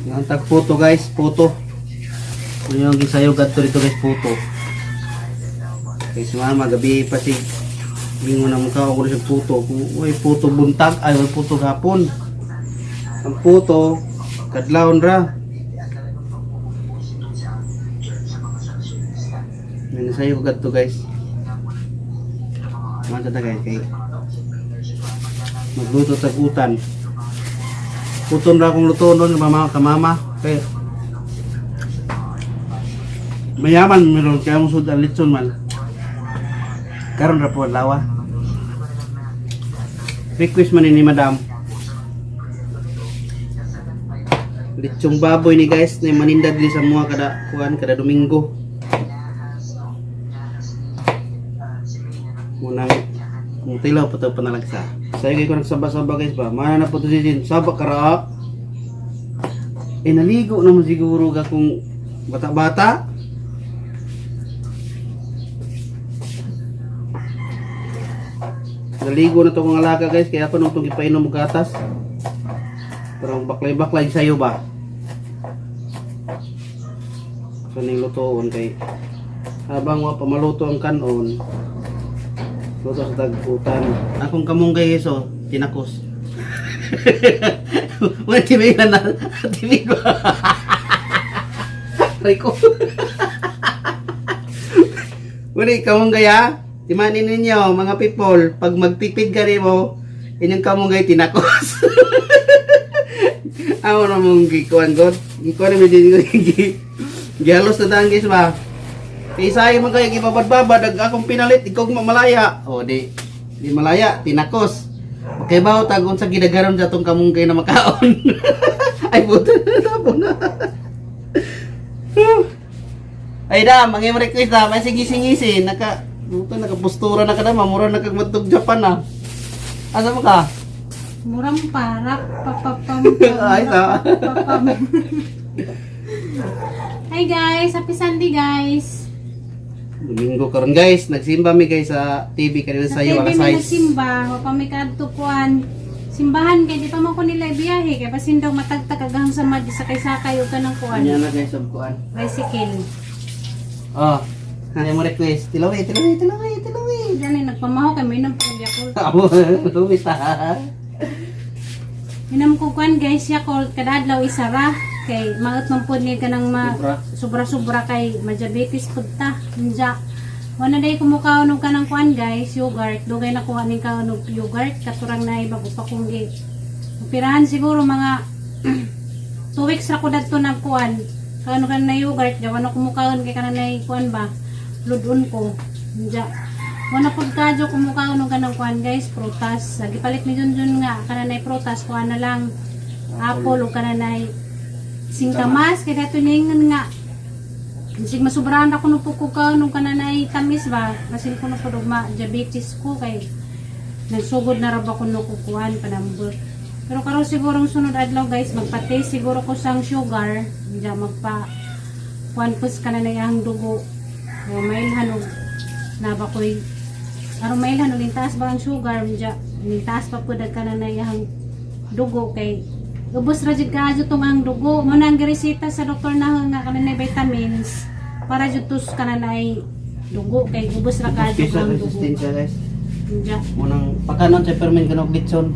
Ang tag puto, guys, puto. Ano yung gisayo gadto dito, guys, puto. Kay si mama gabi pa si bingo na mukha ko sa puto. Uy, puto buntag ay uy, puto gapon. Ang puto kadlawon ra. May nasayo ko gadto, guys. Mata ta, guys, kay magluto tag utan. Puton ra akong luto nun mama ka mama. Kay mayaman meron kaya mo sud ang litson man. Karon ra po lawa. Request man ni madam. Litsong baboy ni, guys, na maninda diri sa mga kada kuan kada Domingo. Munang kung tilaw pa to panalagsa. Sayo kay ko nagsaba-saba, guys, ba. Mana na po to si Jin. Saba kara. Eh naligo naman siguro ka kung bata-bata. Naligo na to kong alaga, guys, kaya ako nung itong ipainom og gatas. Pero ang baklay-baklay sa'yo ba? So ning lutoon kay habang wa pa maluto ang kanon, luto sa tagputan. Akong kamunggay, guys, oh, tinakos. Wala timilan na timig ba? Rico. Wala kamunggay ha. Timanin ninyo mga people, pag magtipid ka mo, inyong kamunggay tinakos. Amo na mong gikuan god. Gikuan na medyo gihalos na daan, guys, ba. Kay sayo man kayo gibabad-babad ag akong pinalit ikaw malaya. O di di malaya tinakos. Okay ba tag unsa gidagaron sa atong kamunggay na makaon. Ay puto na na. Ay dam, ang imong request da, may sige-singisi naka buto nakapostura na kada, mamura na kag matug Japan na. Asa mo ka? Murang parak, papapam, Ay, ta. papam. Hi guys, happy Sunday, guys. Domingo karon, guys, nagsimba mi, guys, sa TV kanina Sa sa iyo TV alas mi 6. nagsimba, wa pa mi kaadto kuan. Simbahan kay di pa man ko nila ibiyahe kay basin daw matagtag aghang sa mad sakay-sakay og kanang kuan. Kanya na, guys, og kuan. Bicycle. Oh, ano mo request? Tilawi, tilawi, tilawi, tilawi. Diyan ay nagpamaho kay minom pa og Yakult. Amo, luwi ta. Minom ko kuan, guys, Yakult kada adlaw isa ra kay maot man pud ni kanang ma Sobra. Sobra-sobra kay ma-diabetes pud ta. Unja. Wala day kumukaon og kanang kuan, guys, yogurt. Dugay na kuha ning kaon og yogurt katurang na bago pa kong gi. Pirahan siguro mga 2 weeks ra ko dadto nagkuan. Kaon kan na yogurt, jawa na kumukaon kay kanang nay kuan ba. Ludon ko. Unja. Wala pud kadyo kumukaon og kanang kuan, guys, prutas. Gipalit ni Junjun nga kanang nay prutas kuan na lang apple o kanang nay singkamas kay dato ningon nga Bisig masubrahan ako nung pukukaw nung kananay tamis ba. Basin ko nung pud ma diabetes ko kay nagsugod na ra ba ko nung kukuhan panambot. Pero karon siguro ang sunod adlaw, guys, magpa-test siguro ko sang sugar, hindi magpa kuan pus kananay ang dugo. O mailhan og naba ko'y aron mailhan og taas ba ang sugar, hindi taas pa pud ang kananay ang dugo kay ubos ra jud kaayo tong ang dugo mo nang gireseta sa doktor na nga kananay vitamins para jud tus kananay dugo kay ubos ra kaayo Bisa ang dugo. resistensya, guys. Diya. Munang pagkanon sa permen kanog litson.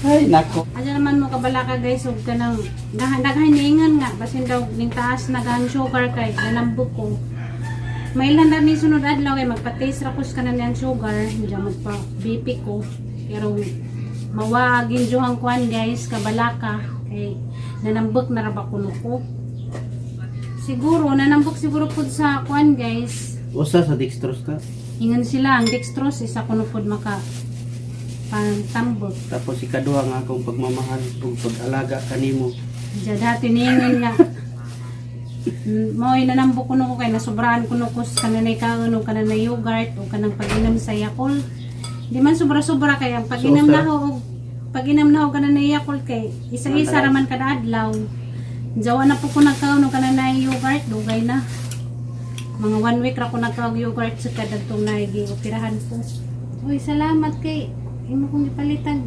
Ay, nako. Aja naman mo kabalaka, guys, ug kanang daghan ningan nga basin daw ning taas na gang sugar kay nanambok ko. Mailan na ni sunod adlaw kay magpa-taste ra ko sa kanan ang sugar, diya magpa BP ko. Pero mawagin juhang kuan, guys, kabalaka kay nanambok na ra ba kuno ko. Siguro nanambok siguro pud sa kuan, guys. Usa sa dextrose ka. Ingon sila ang dextrose isa kuno pud maka pantambok. Tapos ikaduha nga akong pagmamahal ug pag-alaga kanimo. Diya dati ningon nga. Mao'y nanambok kuno ko kay nasubrahan kuno ko sa kananay kaon o kananay yogurt o kanang pag-inom sa Yakult. Di man sobra-sobra kay ang pag-inom So, na ho og pag-inom na ho kananay Yakult kay isa-isa ra man kada adlaw. Jawa na po ko nagkaon og kananay yogurt, dugay na. Mga one week ra ko nagkaon og yogurt sa kadagtong naigi operahan ko. Uy, salamat kay Imo kong gipalitan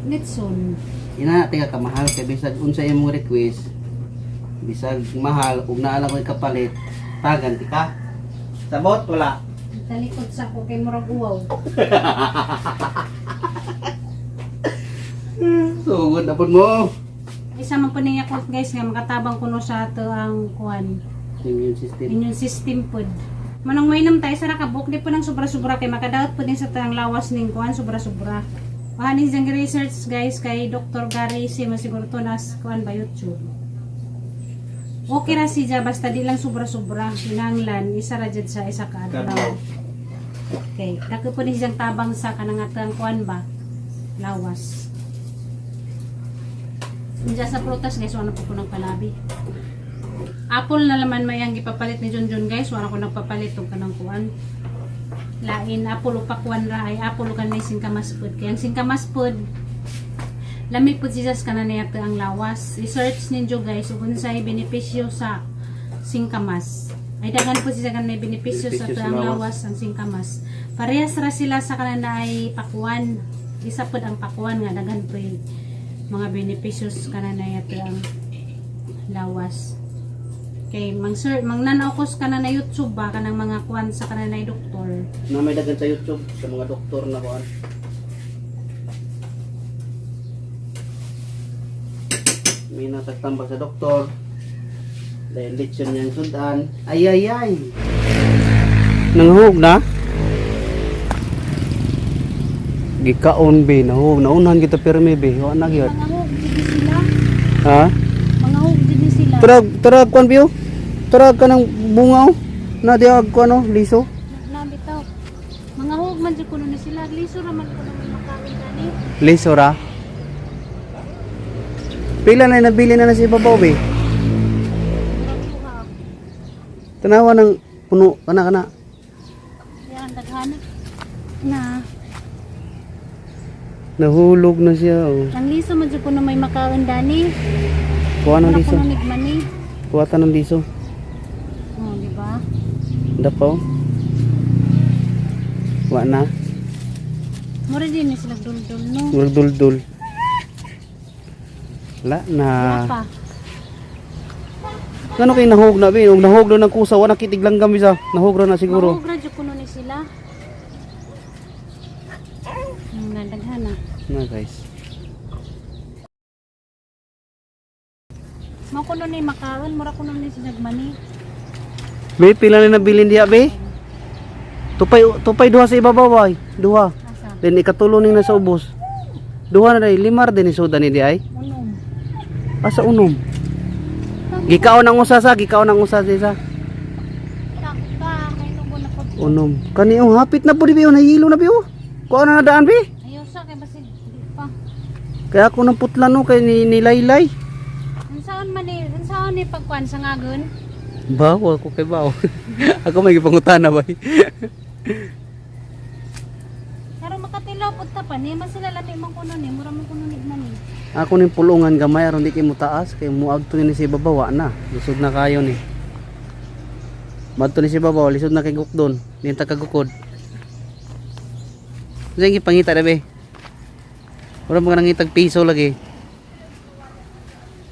litson. Ina tika kamahal kay bisag unsa imong request. Bisag mahal ug naa lang ko'y kapalit, tagan tika. Sabot wala. Talikod sa ko kay murag uwaw. Sugod na pud mo. Isa man po niya ko guys nga makatabang kuno sa ato ang kuan Immune system. immune system pod. Manong mainom tayo sa rakabok di po nang sobra-sobra kay makadaot po din sa tang lawas ning kuan sobra-sobra. Wahanin siyang research guys kay Dr. Gary C. Masiguro to nas kuan ba YouTube. Okay ra siya basta di lang sobra-sobra kinahanglan isa ra jud sa isa ka adlaw. Okay, dako po ni siyang tabang sa kanang atang kuan ba lawas. Diyan sa prutas guys, wala po ko ng palabi. Apple na laman may ang gipapalit ni Junjun guys, wala ko nagpapalit og kanang kuan. Lain apple o pakwan ra ay apple o kanay singkamas food. Kaya ang singkamas food lami pud siya sa kanan niya ang lawas. I-search ninyo guys ug unsay benepisyo sa singkamas. Ay daghan po siya kanay benepisyo sa Benepisyo sa ang lawas. lawas ang singkamas. Parehas ra sila sa kanan ay pakuan. Isa pud ang pakuan nga daghan po mga benepisyo sa kanan ang lawas. Kay mang sir, mang nanaw ko sa kanan na YouTube ba kanang mga kuan sa kanan na doktor. Na may dagan sa YouTube sa mga doktor na kuan. May natagtambak sa doktor. Dahil lechon niyang sudan. Ay ay ay. Nanghug na? Gikaon be, nahug. Naunhan kita pirmi be. Wa na gyud. Mga hug jud ni sila. Ha? Mga hug jud ni sila. Turag, turag kuan biyo. Turag ka ng bunga oh. Na diag kuan oh, liso. Na bitaw. Mga hug man jud kuno ni sila. Liso ra man kuno may makaon gani. Liso ra. Pila na nabili na na sa ibabaw be. Murag duha. Tanawa ng puno kana kana. Yan daghan na. Nahulog na siya oh. Ang liso man jud kuno may makaon dani. Kuha ng Mura liso. kuno nigmani. Kuha ta ng liso. Oh, di ba? Dako. Wa na. Mura din ni sila duldul no. Murag duldul. Wala na. Wala pa. Ngano kay nahug na be? Ug nahug na ng kusa wa na kitig langgam bisa. Nahug ra na siguro. Mahug ra jud kuno ni sila. Daghan na. Na guys. Mao kuno ni makaon, mura kuno ni sila mani. Be, pila na nabilin diha be? Tupay tupay duha sa ibabaw ay. Duha. Asa? Then ikatulo ning nasa ubos. Duha na dai, limar din ni soda ni di ay. Unom. Asa unom? Gikaon ang usa sa, gikaon ang usa sa isa. Takta kay nubo na pud. Unom. Kani oh, hapit na po di bi oh, nahilo na bi oh. Kuha na na daan bi. Ayaw sa kay basig di pa. Kaya ako nang putlan no kay ni nilaylay. Unsaon man ni, unsaon ni pagkuan sa ngagon? Bawo ako kay bawo. Ako may gipangutana bay. Karon makatilaw pud ta pa ni man sila lami man kuno ni, mura man kuno ni mani. Ako ning pulungan gamay aron di kay mo taas kay muagto ni sa ibabaw wa na. Lisod na kayo ni. Madto ni sa ibabaw, lisod na kay gukdon. Di ta kagukod. Sige gipangita na be. Wala mo ka nangitag piso lagi.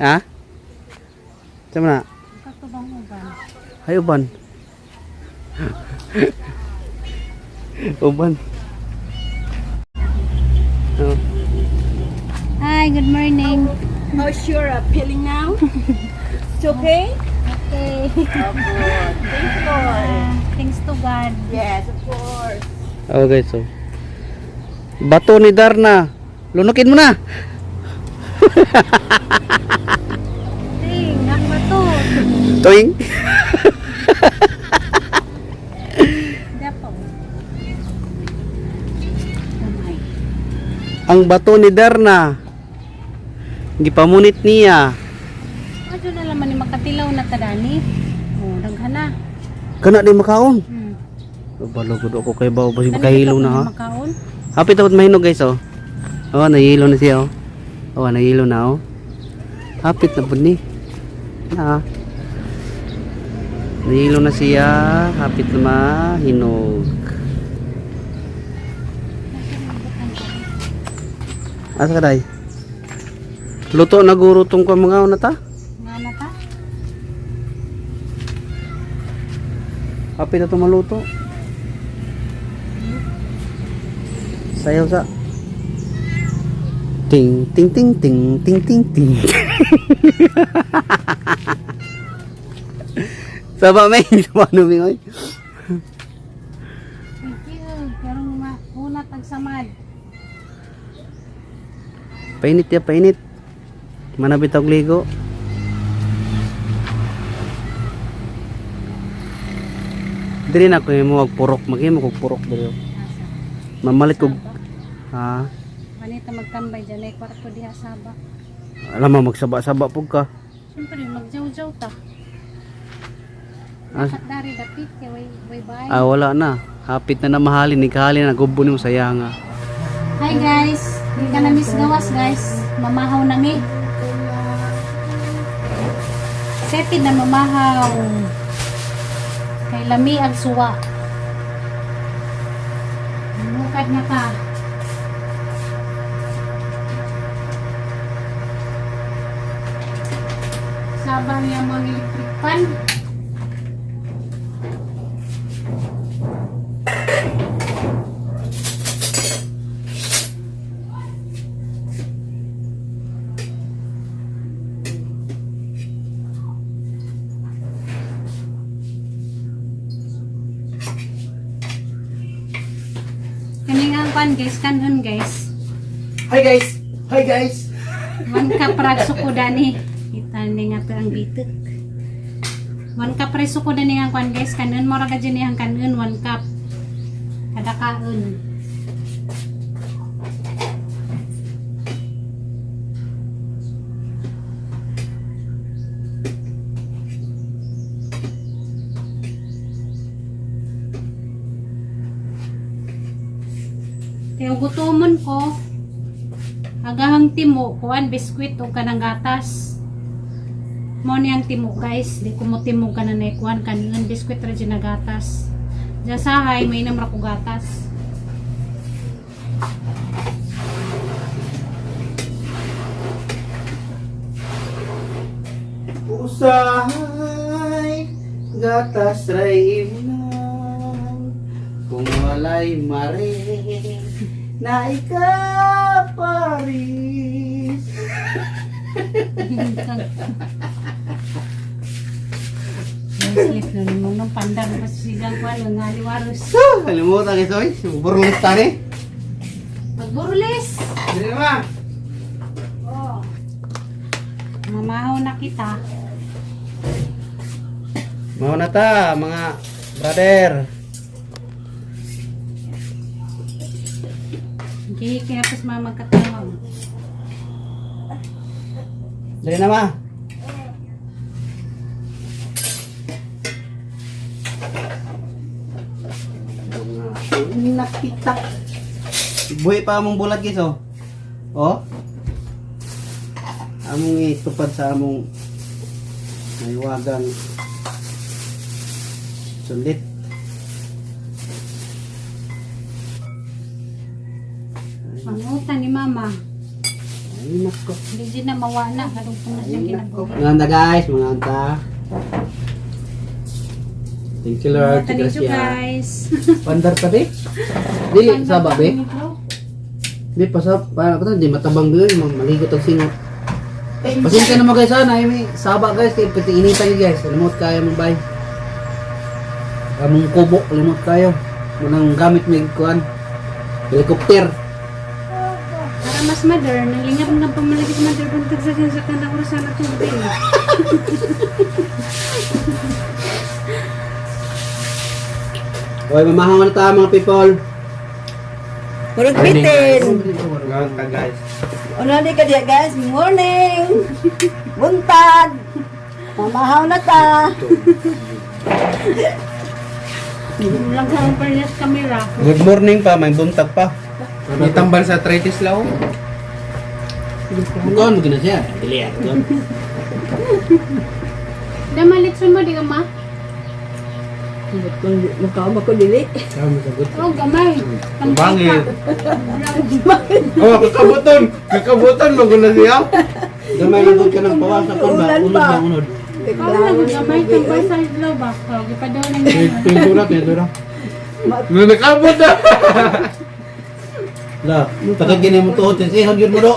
Ha? Sama na. Katubang uban. Ay, uban. Uban. Oh. Hi, good morning. How's your feeling now? It's okay? Okay. Oh, good. Thank you, Lord. Thanks to God. Yes, of course. Okay, so. Bato ni Darna. Lunukin mo na. Ting, ang bato. Tuing. Dapo. Oh my. Ang bato ni Darna. Gipamunit niya. Adyo na laman ni makatilaw na tadani. Oh, daghan na. Kana di makaon. Balogod ako kay bawo basi makahilo na ha. Makaon. Hapit dapat mahinog guys oh. Oh, nahilo na siya oh. Oh, nahilo na oh. Hapit na pud ni. Na. Nahilo na siya, hapit na mahinog. Asa ka day? Luto na guro tong kwa mga una ta? Nga na ta? Happy na to maluto. Sayaw sa. Ting ting ting ting ting ting ting. Saba may ano mi oy. Thank you. Pero maunat ang samad. Painit ya painit. Manabit og ligo. Dili na ko mo og purok, maghimo kog purok diri. Asa? Mamalit kog Saba. ha. Manita magtambay dyan ay kwarto diha saba. Alam mo magsaba-saba pug ka. Siyempre magjaw-jaw ta. Ah, Dapat dari dapit kay way way bay. ah, wala na. Hapit na na mahalin, ikahalin na gubo nimo sayang nga. Hi guys, di ka na miss gawas guys. Mamahaw na mi. Sete na mamahaw. Kay lami ang suwa. Mukad na ka. Sabang niya mga electric pan. Kaning ang pan guys, kanhon guys. Hi guys. Hi guys. One cup rag suko dani. Kita ni nga to ang bitik. One cup ra suko dani ang kwan guys, kanun mo ra ka dyan ang kanun one cup. Kada kaon. Kaya gutomon ko, agahang timo, kuan biskwit o kanang gatas. Mo ni ang timo guys, di ko mo timo ka na kuan kanon biskwit ra dyan na gatas. Diyan sa hay, may ra ko gatas. Usahay gatas ray imnan kung walay mare na ikaparis. Sleep na mo nung pandang pasigang kuan nga liwaros. Kalimutan ito eh. Burlis tani. Magburlis. Dili na. Oh. Mamahaw na kita. Mao na ta mga brother. Hindi kaya pas mga magkatawag. Dili na ma. Nakita. Buhi pa among bulat guys oh. Oh. Among itupad sa among naiwagang sulit. Pangutan ni mama. Ay nako. Hindi din na mawa na. Kadugtong na Ay siyang nako. kinabuhi. Mga anda guys, mga anda. Thank you Lord. Pangutan ninyo Gracias. guys. Pandar pa di? Dili saba be? Di pa sa para ko di matabang gyud maligot ang singot. Pasensya na mo guys ha, na may saba guys kay pati initan niyo guys. Limot kayo mo bay. Among kubo limot kayo. Munang gamit may kuan. Helicopter. Para mas mother, nalingap na pamalagit mother buntag sa sa kanang oras na tubig. Oy, mamahaw na ta mga people. Murag bitin. Mga ka guys. Ano di ka diya guys? Morning. Buntag. Mamahaw na ta. Lang sa ang parehas camera. Good morning pa, may buntag pa. Itambal sa arthritis law. Kuan mo gina siya. Dili ah. Dama litson mo di ka ma? Kung mukha ko dili. Tama sagot. Oh, gamay. Bangil. Oh, kakabuton. Kakabuton maguna siya. Gamay lang gud ka ng pawas sa kon ba? Ulan Unod pa. na unod. Oh, na gamay tambay sa idlaw ba? Oh, gipadaw na niya. Tintura, tintura. Nakabot na. La, tagad gini mo tuot eh yun mo do.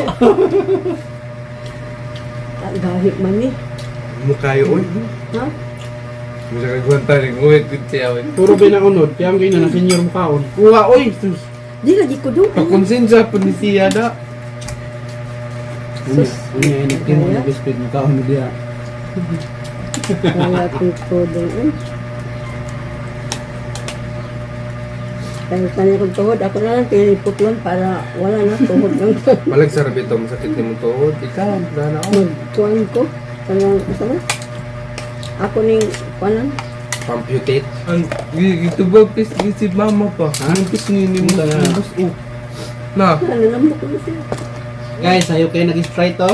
Gahit man ni. Mukha yun. Ha? Musa kagwanta rin. Nguwit gud siya. Oy. Puro binaunod, kaya ang ganyan na senior mo kaon. Kuha, oy! Sus. Di lagi ko doon. Pakonsensya po ni siya da. Unya, unya ini mo na biscuit mo kaon mo diha. Wala akong todo. Kaya tanya kong tuhod, ako na lang tiniputlon para wala na tuhod lang. Malag sa rabito, masakit ni mong tuhod. Ikaw, wala na ako. Magkuhan ko. Kanang, asa na? Ako ning kuanan. Pamputate. Ang gitubag pis si mama pa. Ang pis ni ni mo. Na. Na. Ano nambok ko na siya. Guys, ayo kayo nag-strike to.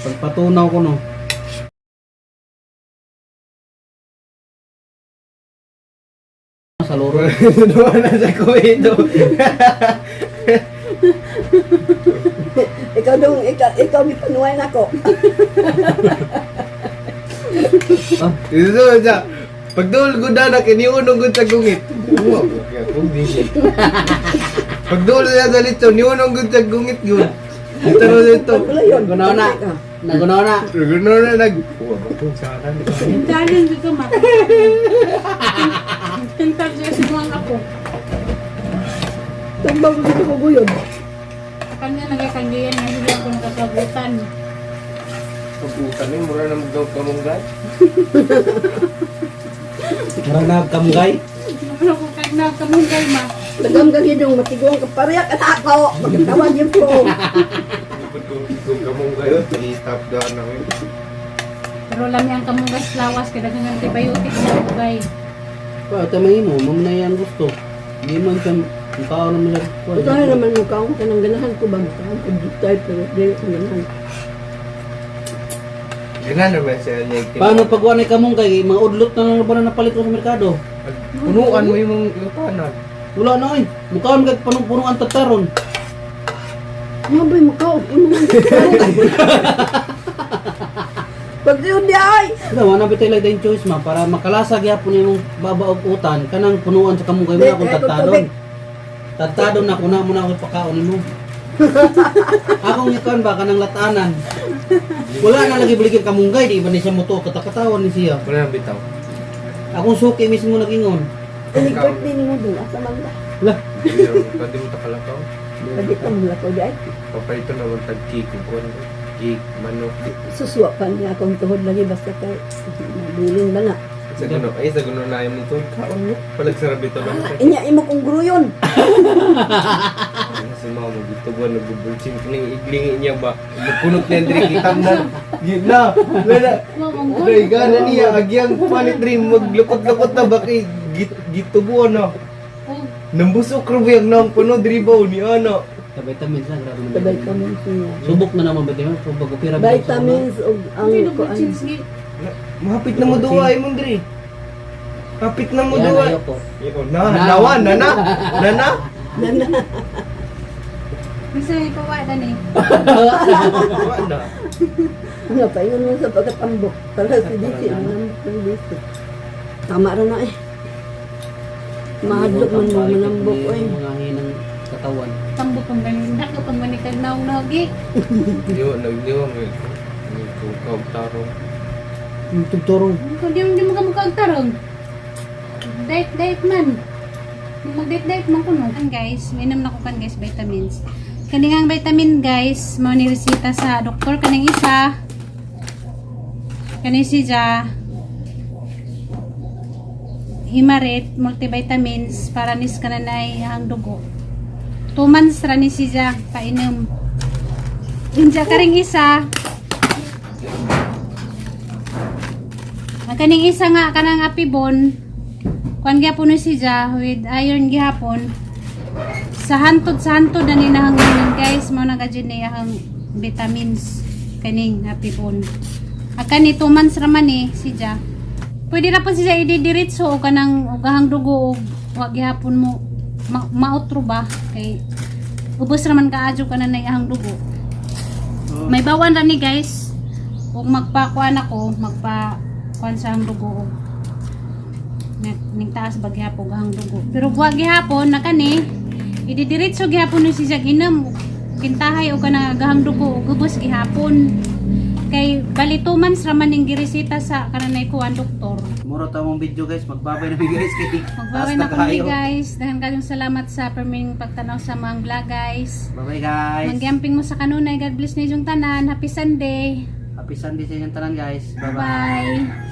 Pagpatunaw ko no. Sa loro. Wala na sa kuwento. Ikaw dong, ikaw may panuwain ako. Ito siya. Pagduol ko na, kiniunong ko sa gungit. Uwa, kung dili. Pagduol siya sa litso, niunong ko sa gungit yun. Ito na dito. Wala yun. Gunaw na. Nagunaw na. Gunaw na nag... Uwa, bakong sana. Dalan dito ma. Tentar siya sa mga apo. Tambang ko dito kaguyod. Kanya nagkakandiyan na hindi ako nakakabutan. Pagkutan eh, mura na magdaw kamunggay. Mura na kamugay. Ano ko kag nagkamunggay ma. Lagam ka gidong, matiguang ka pareha ka na ako. Magkatawag yun po. Kung kamunggay, i-stop doon namin. Pero lami ang kamunggay sa lawas kay daghang antibiotics sa bugay. Pa, tama mo, mamunay ang gusto. Di man siya, ang tao naman siya. Ito na naman mukha ko kanang ganahan ko ba? Mukha ko jutay pero di ko ganahan. Ganahan naman siya niya. Paano pag wala kamungkay, mga udlot na lang ba na napalit ko sa merkado? Punuan mo yung lutanan. Wala na oy. Mukha mo kag punong-puno ang tataron. Ano ba yung mukha ko? Pag yun di ay! Wala, wala ba tayo like choice ma para makalasa gyapon imong baba og utan kanang punuan sa kamungkay mo na akong Di, ay, kung tatadon. tubig. Tatadon na kuna mo na ako pakaon nimo. Akong ikuan ba kanang latanan. Wala na lagi baligyan kamunggay di ba ni siya moto katakatawan ni siya. Wala na bitaw. Akong suki mismo nagingon. Inig birthday ni mo dun, asa man ba? Lah, Pwede mo takalakaw. Pwede ka mula ko di ay. Papalito naman tag cake. Kung cake, manok. Suswa pa niya akong tuhod lagi basta kay mabilin ba na. Sa guno, ay sa guno na yung tuhod. Kaon mo. Palag sa rabito lang. Ah, inya imo kong gruyon. Ano si mama, gitubuan, nagbubulsing ko ng igling niya ba? Magkunot na yung drink, itam na. Yun na, wala. Wa mong Dahil gana niya, agyang palit rin, maglukot-lukot na ba kay gitubuan na. Oh, Nambusok rin yung nang puno, dribaw ni ano. sa vitamins na grabe naman. Vitamins niya. Subok na naman vitamins, subok ko pira. Vitamins ug ang ang kuan. Mahapit na mo duwa, ay mong dri. Hapit na mo Yan, duwa. ayoko. Yo, na, nawa, na na, na na. Nana. Minsan ipawa dan eh. Nawa na. Ano pa yun mo sa pagkatambok. Para si DC, manambok ng DC. Tama ra na eh. Mahadlok man mo manambok oy. Mga hinang katawan. Tambo pang ganin. Dako pang manikag naong naogi. Diwa, nagdiwa, ngayon. Nagkukaw tarong. Tugturong. Kung di mo kamukha ang tarong. Diet, diet man. Mag-diet, diet man kuno. Kan guys, minom na ko kan guys vitamins. Kaningang vitamin guys, mao ni resita sa doktor kaning isa. Kani si Ja. Himarit multivitamins para nis kananay ang dugo. 2 months ra ni si Ja painom. Inja karing isa. Ang kaning isa nga kanang apibon, kuan gyapon ni si Ja with iron gihapon. Sa hantod na ni nahangginan guys, mao na gadyo niya ang vitamins kaning apibon. Ang kani 2 months ra man eh si Ja. Pwede ra po siya ididiretso o kanang ugahang dugo og wa gihapon mo mautro ba kay ubos ra man kaadyo kana na iyahang dugo. Oh. May bawan ra ni, guys. Ug magpakuan ako, magpa kuan sa ang dugo og ning taas ba gihapon ang dugo. Pero wa gihapon na kani ididiretso gihapon ni siya ginom kintahay og kanang gahang dugo ug ubos gihapon. Kay bali 2 months ra man ning gireseta sa kananay kuan doktor. Muro ta mong video, guys, magbabay na mi, guys, kay Magbabay taas na kami, kaayo. guys. Dahan kayong salamat sa permining pagtanaw sa mga vlog, guys. Bye-bye, guys. Mangyamping mo sa kanunay. God bless ninyong tanan. Happy Sunday. Happy Sunday sa inyong tanan, guys. Bye-bye. Bye.